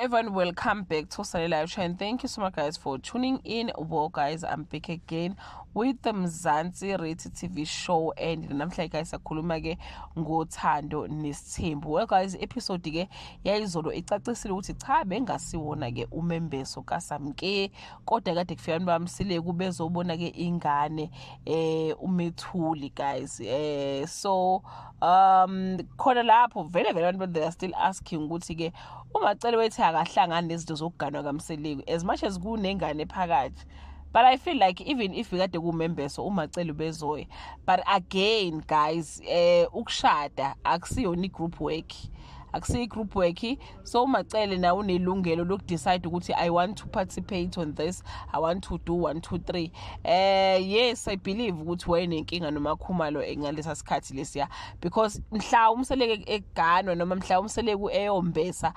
Everyone, welcome back to Sunny Live Show and thank you so much, guys, for tuning in. Well, guys, I'm back again with the Mzansi Reality TV show and namhlanje, guys, sakhuluma ke ngoThando Nesithembu. Well, guys, episode ke yayizolo icacisile ukuthi cha, bengasiwona ke umembeso kaSamke, kodwa kade kufika abantu baMseleku bezobona ke ingane uMethuli, guys. So khona lapho vele vele abantu, they are still asking ukuthi ke uMaCele wethu akahlangani nezinto zokuganwa kaMseleku as much as kunengane phakathi, but I feel like even if kade kumembeso, uMaCele bezoya. But again, guys, ukushada akusiyona i-group work, akusiyo i-group work. So uMaCele nawe unelungelo lokudecide ukuthi I want to participate on this, I want to do 1 2 3. Yes, I believe ukuthi wayenenkinga noMaKhumalo ngalesa sikhathi lesiya, because mhla uMseleku eganwa noma mhla uMseleku eyombesa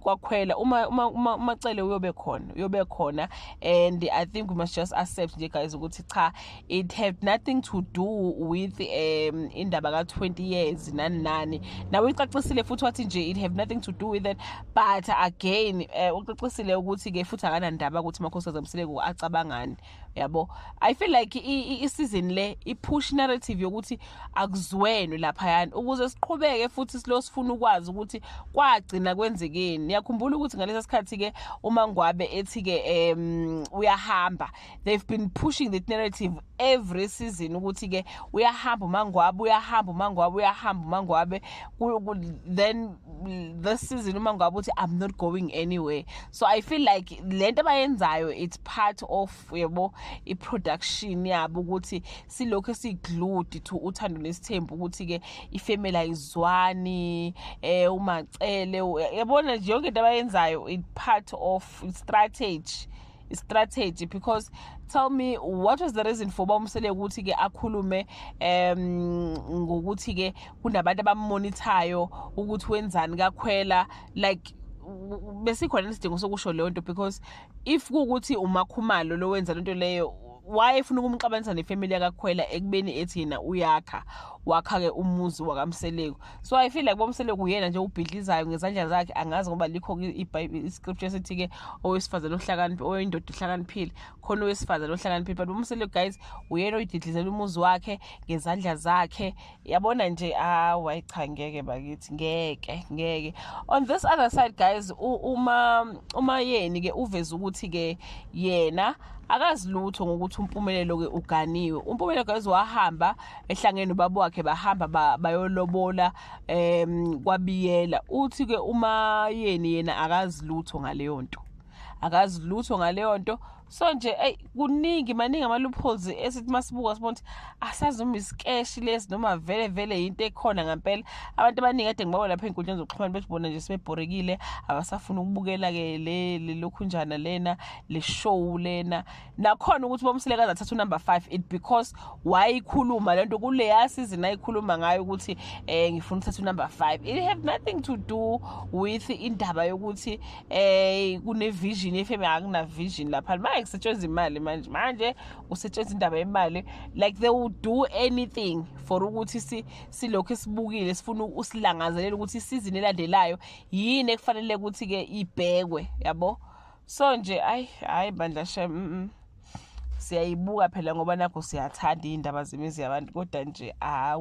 kwaKhwela, uma uMaCele uyobe khona, uyobe khona. And I think we must just accept nje, guys, ukuthi cha, it had nothing to do with indaba ka 20 years nani nani. Nawe ucacisile futhi wathi nje it have nothing to do with it, but again ucacisile ukuthi ke futhi akanandaba ukuthi amakhosikazi aMseleku acabangani, yabo. I feel like i-season le i-push narrative yokuthi akuzwenwe laphayana ukuze siqhubeke futhi silo sifuna ukwazi ukuthi kwagcina kwenzekeni. Ngiyakhumbula ukuthi ngalesa sikhathi ke uma Ngwabe ethi ke uyahamba, they've been pushing the narrative every season ukuthi ke uyahamba uMaNgwabe, uyahamba uMaNgwabe, uyahamba uMaNgwabe. Then this season uMaNgwabe uthi I'm not going anywhere. So I feel like lento abayenzayo, it's part of, yebo, i-production yabo ukuthi silokhu si-glued to Uthando Nesithembu, ukuthi ke ifamily ayizwani, uMaCele, yabona nje, yonke into abayenzayo, it part of strategy, because tell me, what was the reason for baMseleku ukuthi ke akhulume ngokuthi ke kunabantu abammonithayo ukuthi wenzani kaKhwela? Like, besikhona isidingo sokusho leyo nto? Because if kuwukuthi uMaKhumalo lo wenza lento leyo, why efuna ukumxabanisa nefamily yakaKhwela ekubeni ethi yena uyakha, wakha ke umuzi wakaMseleku? So I feel like boMseleku uyena nje ubhidlizayo ngezandla zakhe. Angazi ngoba likho i-scripture esithi ke owesifazane ohlakaniphi, oyindoda ohlakaniphile khona, owesifazane ohlakaniphile, but uMseleku, guys, uyena oyididlizela umuzi wakhe ngezandla zakhe, yabona nje. Awu, cha, ngeke bakithi, ngeke, ngeke. On this other side, guys, uma uMaYeni ke uveza ukuthi ke yena akazi lutho ngokuthi uMpumelelo ke uganiwe. UMpumelelo, guys, wahamba ehlangene nobaba wakhe, bahamba bayolobola kwaBiyela. Uthi ke uMaYeni yena akazi lutho ngaleyo nto, akazi lutho ngaleyo nto. So nje, ey, kuningi, maningi ama loopholes esithi masibuka sibona ukuthi asazi noma isikeshi lesi noma vele vele into ekhona ngempela. Abantu abaningi kade ngibabona lapha ey'nkundleni zokuxhumana bethi bona nje sebebhorekile, abasafuna ukubukela ke le lokhunjana lena, le show lena. Nakhona ukuthi boMseleku athatha unumber 5, it because wayikhuluma lento kuleya season ayikhuluma ngayo ukuthi ngifuna ukuthatha unumber 5. It have nothing to do with indaba yokuthi kune vision yefamily. Akuna vision lapha manje, kusetshenziswa imali manje, manje kusetshenziswa indaba yemali. Like, they will do anything for ukuthi silokhu sibukile, sifuna usilangazelela ukuthi isizini elandelayo yini ekufanele ukuthi ke ibhekwe, yabo. So nje, ayi, hayi bandla, shem, Siyayibuka phela ngoba nakho siyathanda iy'ndaba zemizi yabantu, kodwa nje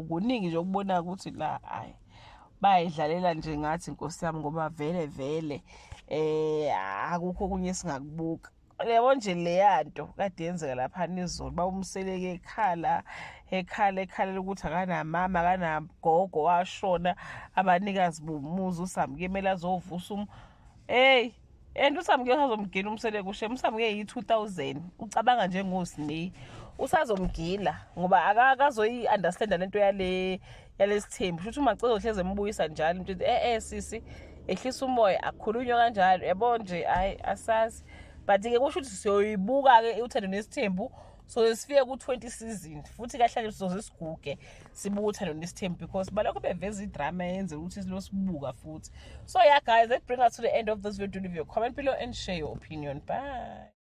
kuningi nje okubona ukuthi la, hayi, bayidlalela nje ngathi, nkosi yami, ngoba vele vele akukho okunye esingakubuka, yabo nje. Leya nto kade yenzeka lapha izolo, bawuMseleku ekhala, ekhala, ekhalela ukuthi akanamama, akanagogo, washona abanikazi bomuzi, uSamke kumele azovusa hey, and uSamke usazomgila uMseleku shem. USamke yi-2000, ucabanga njengosine, usazomgila ngoba akazoyi-understanda lento yale yalesithembu. Shuthi uMaCele uhleze embuyisa njalo into, sisi, ehlisa umoya, akukhulunywa kanjalo, yabo nje. Hayi, asazi, but ke kusho ukuthi siyoyibuka-ke Uthando Nesithembu, so sifike ku-20 season futhi kahlale, sizoze siguge sibuka Uthando Nesithembu, because balokho beveza idrama yenze ukuthi silo sibuka futhi. So yeah, guys, that bring us to the end of this video. Leave your comment below and share your opinion. Bye.